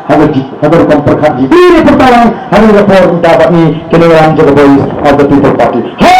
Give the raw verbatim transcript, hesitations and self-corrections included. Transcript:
Haba ji, haba rukom pyrkhat ji, ine pyrta lang, haba ka por mynta bad ni, kane wan jaka Voice of the People Party. Ha